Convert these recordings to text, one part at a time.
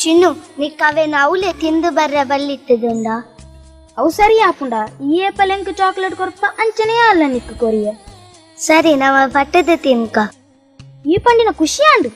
ಚಿನ್ನು ನಿಕ್ಕವೆ ನಾವುಲೆ ತಿಂದು ಬರ್ರೆ ಬಲ್ಲಿತ್ತದುಂಡ ಅವು ಸರಿ ಆಪುಂಡ ಈ ಏಪಲೆಂಕ್ ಚಾಕ್ಲೇಟ್ ಕೊರ್ಪ ಅಂಚನೆ ಅಲ್ಲ ನಿಕ್ಕು ಕೊರಿಯ ಸರಿ ನವ ಪಟ್ಟದ ತಿನ್ಕ ಈ ಪಂಡಿನ ಖುಷಿ ಆಂಡು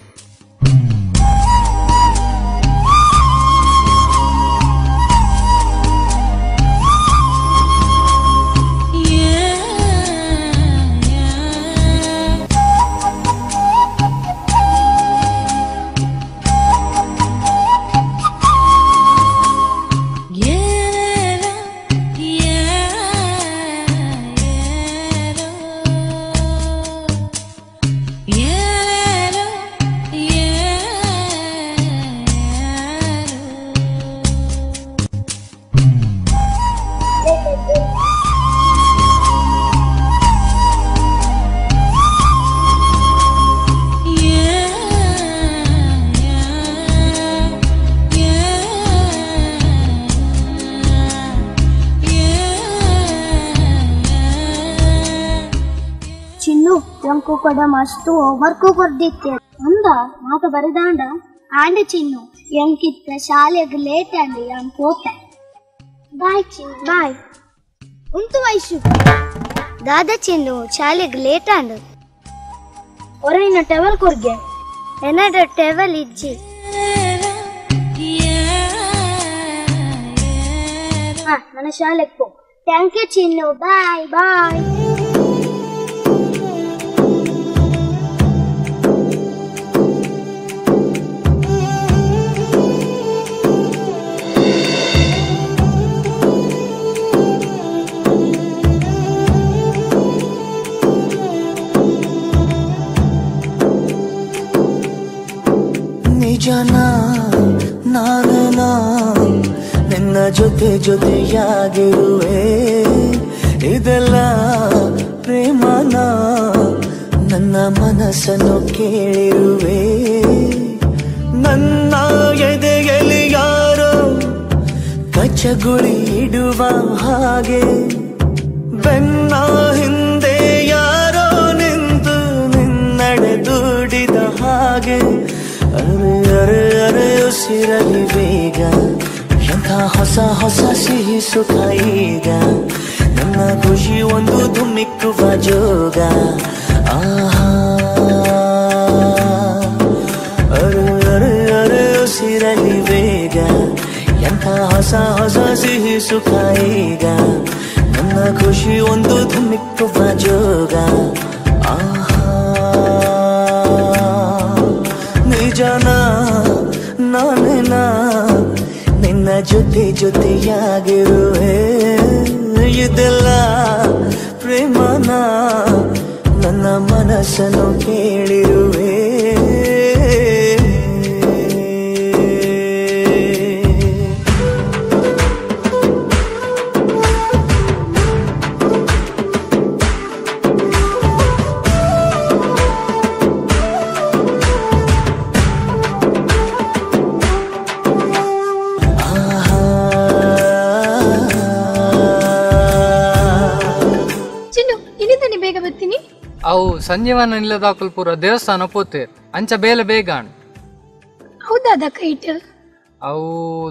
ಕೂಡ ಮಸ್ತ್ ಹೋಮ್ವರ್ಕ್ ಕೊರ್ದಿತ್ತೆ ಅಂದ ಮಾತ ಬರದಾಂಡ ಆಂಡ ಚಿನ್ನು ಎಂಕಿತ್ತ ಶಾಲೆಗೆ ಲೇಟ್ ಅಂಡ್ ಯಾನ್ ಪೋಪೆ ಬಾಯ್ ಚಿನ್ನು ಬಾಯ್ ಉಂಟು ವೈಶು ದಾದಾ ಚಿನ್ನು ಶಾಲೆಗೆ ಲೇಟ್ ಆಂಡ್ ಹೊರಗಿನ ಟೆವಲ್ ಕೊರ್ಗೆ ಎನ್ನಡ ಟೆವಲ್ ಇಜ್ಜಿ ಹಾ ನನ್ನ ಶಾಲೆಗೆ ಪೋ thank you Chinnu bye bye ನಿಜನ ನಾನನ ನಿನ್ನ ಜೊತೆ ಜೊತೆಯಾಗಿರುವೆ ಇದೆಲ್ಲ ಪ್ರೇಮನ ನನ್ನ ಮನಸ್ಸನ್ನು ಕೇಳಿರುವೆ ನನ್ನ ಎದೆಯಲ್ಲಿ ಯಾರೋ ಕಚಗುಳಿ ಇಡುವ ಹಾಗೆ ಬೆನ್ನ ಹಿಂದೆ ಯಾರೋ ನಿಂತು ನಿನ್ನಡೆ ದುಡಿದ ಹಾಗೆ ಅರೆ ಅರೆ ಅರೆ ಉಸಿರಲಿ ಬೇಗ ಎಂಥ ಹೊಸ ಹೊಸ ಸಿಹಿ ಸುಖ ಈಗ ನನ್ನ ಖುಷಿ ಒಂದು ಧುಮ್ಮಿಕ್ಕುವ ಜೋಗ ಆಹಾ ಅರೆ ಅರೆ ಅರೆ ಉಸಿರಲಿ ಬೇಗ ಎಂಥ ಹೊಸ ಹೊಸ ಸಿಹಿ ಸುಖ ಈಗ ನನ್ನ ಖುಷಿ ಒಂದು ಧುಮ್ಮಿಕ್ಕುವ ಜೋಗ ಆಹಾ ನಿಜನ ನಾನೇನ ನಿನ್ನ ಜೊತೆ ಜೊತೆಯಾಗಿರುವೆ ಇದೆಲ್ಲ ಪ್ರೇಮನ ನನ್ನ ಮನಸ್ಸನ್ನು ಕೇಳಿರುವೆ ಅವು ಸಂಜೀವನ ನಿಲ್ಲದಾಕಲ್ಪುರ ದೇವಸ್ಥಾನ ಪೋತೆ ಅಂಚ ಬೇಲೆ ಬೇಗ ಹೌದಾದ ಕೈಟ್ ಅವು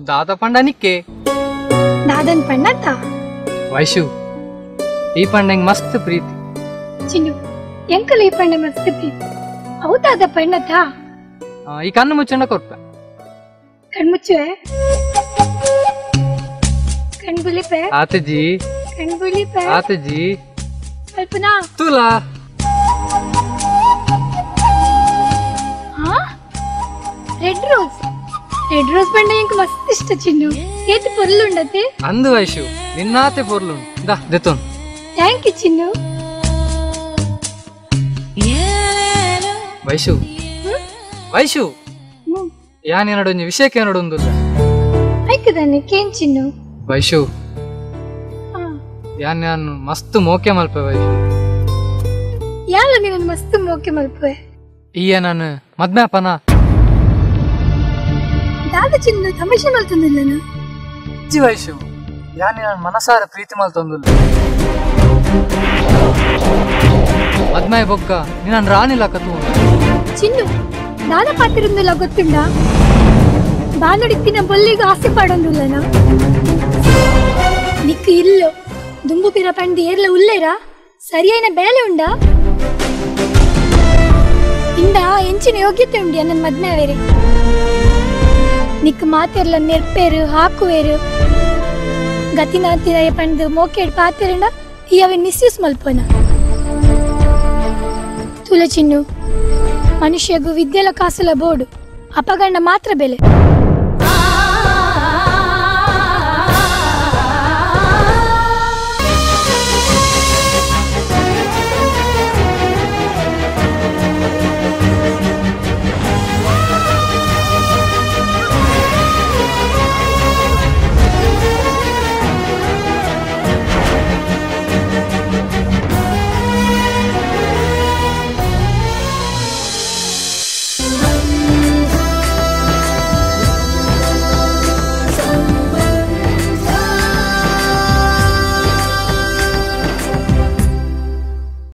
ದಾದ ಪಂಡ ನಿಕ್ಕೆ ದಾದನ್ ಪಂಡತ ವೈಶು ಈ ಪಂಡಂಗ್ ಮಸ್ತ್ ಪ್ರೀತಿ ಚಿನ್ನು ಎಂಕಲ್ ಈ ಪಂಡ ಮಸ್ತ್ ಪ್ರೀತಿ ಹೌದಾದ ಪಂಡತ ಈ ಕಣ್ಣು ಮುಚ್ಚಂಡ ಕೊರ್ಪ ಕಣ್ಮುಚ್ಚುವೆ ಕಣ್ಬುಲಿಪೆ ಆತಜಿ ಕಣ್ಬುಲಿಪೆ ಆತಜಿ ಕಲ್ಪನಾ ತುಲಾ ರೆಡ್ ರೋಸ್ ರೆಡ್ ರೋಸ್ ಬಣ್ಣ ಎಂಕ್ ಮಸ್ತ್ ಇಷ್ಟ ಚಿನ್ನು ಏತ್ ಪೊರ್ಲು ಉಂಡತೆ ಅಂದು ವೈಶು ನಿನ್ನಾತೆ ಪೊರ್ಲು ದಾ ದೆತೋನ್. Thank you Chinnu. Vaishu Vaishu ಯಾನೇನಡೊಂಜಿ ವಿಷಯಕ್ಕೆ ಏನಡೊಂದುಲ್ಲ. ಐಕದಾನೆ ಕೇನ್ ಚಿನ್ನು. ವೈಶು ಯಾನ್ ಯಾನ್ ಮಸ್ತ್ ಮೋಕೆ ಮಲ್ಪೆ ವೈಶು. ಯಾಲ ನೀನು ಮಸ್ತ್ ಮೋಕೆ ಮಲ್ಪೆ? ಈಯ ನಾನು ಮದ್ಮ್ಯಾಪನ ದಾದ ಚಿನ್ನು ತಮಾಷೆ ಮಲ್ತೊಂದಿಲ್ಲನ? ಇಜ್ಜಿ ವೈಶು, ಯಾನ್ ನಾನು ಮನಸಾರ ಪ್ರೀತಿ ಮಲ್ತೊಂದುಲ್ಲ. ಮದ್ಮೆ ಬೊಕ್ಕ ನೀನು ರಾಣಿಲ್ಲ ಕತು. ಚಿನ್ನು ದಾದ ಪಾತಿರುಂದಿಲ್ಲ ಗೊತ್ತುಂಡ? ಬಾನುಡಿತ್ತಿನ ಬೊಲ್ಲಿಗೂ ಆಸೆ ಪಾಡೊಂದುಲ್ಲನ? ನಿಕ್ಕು ಇಲ್ಲೋ ದುಂಬು ಪಿರ ಪಂಡಿ ಏರ್ಲ ಉಲ್ಲೇರ ಸರಿಯಾಯಿನ ಬೇಲೆ ಉಂಡ? ಇಂದ ಎಂಚಿನ ಯೋಗ್ಯತೆ ಉಂಡಿ ನನ್ನ ಮದ್ಮೆ ಬೇರೆ. ನಿಕ್ಕು ಮಾತೆರ್ಲ ನೆರ್ಪೇರು ಹಾಕುವೇರು ಗತಿನಾತಿನ ಪಂಡು ಮೋಕೇಡ್ ಪಾತಿರಂಡ ಈ ಅವೆ ಮಿಸ್ಯೂಸ್ ಮಲ್ಪನ. ತುಲ ಚಿನ್ನು, ಮನುಷ್ಯಗೂ ವಿದ್ಯೆಲ ಕಾಸುಲ ಬೋಡು ಅಪಗಂಡ ಮಾತ್ರ ಬೆಲೆ.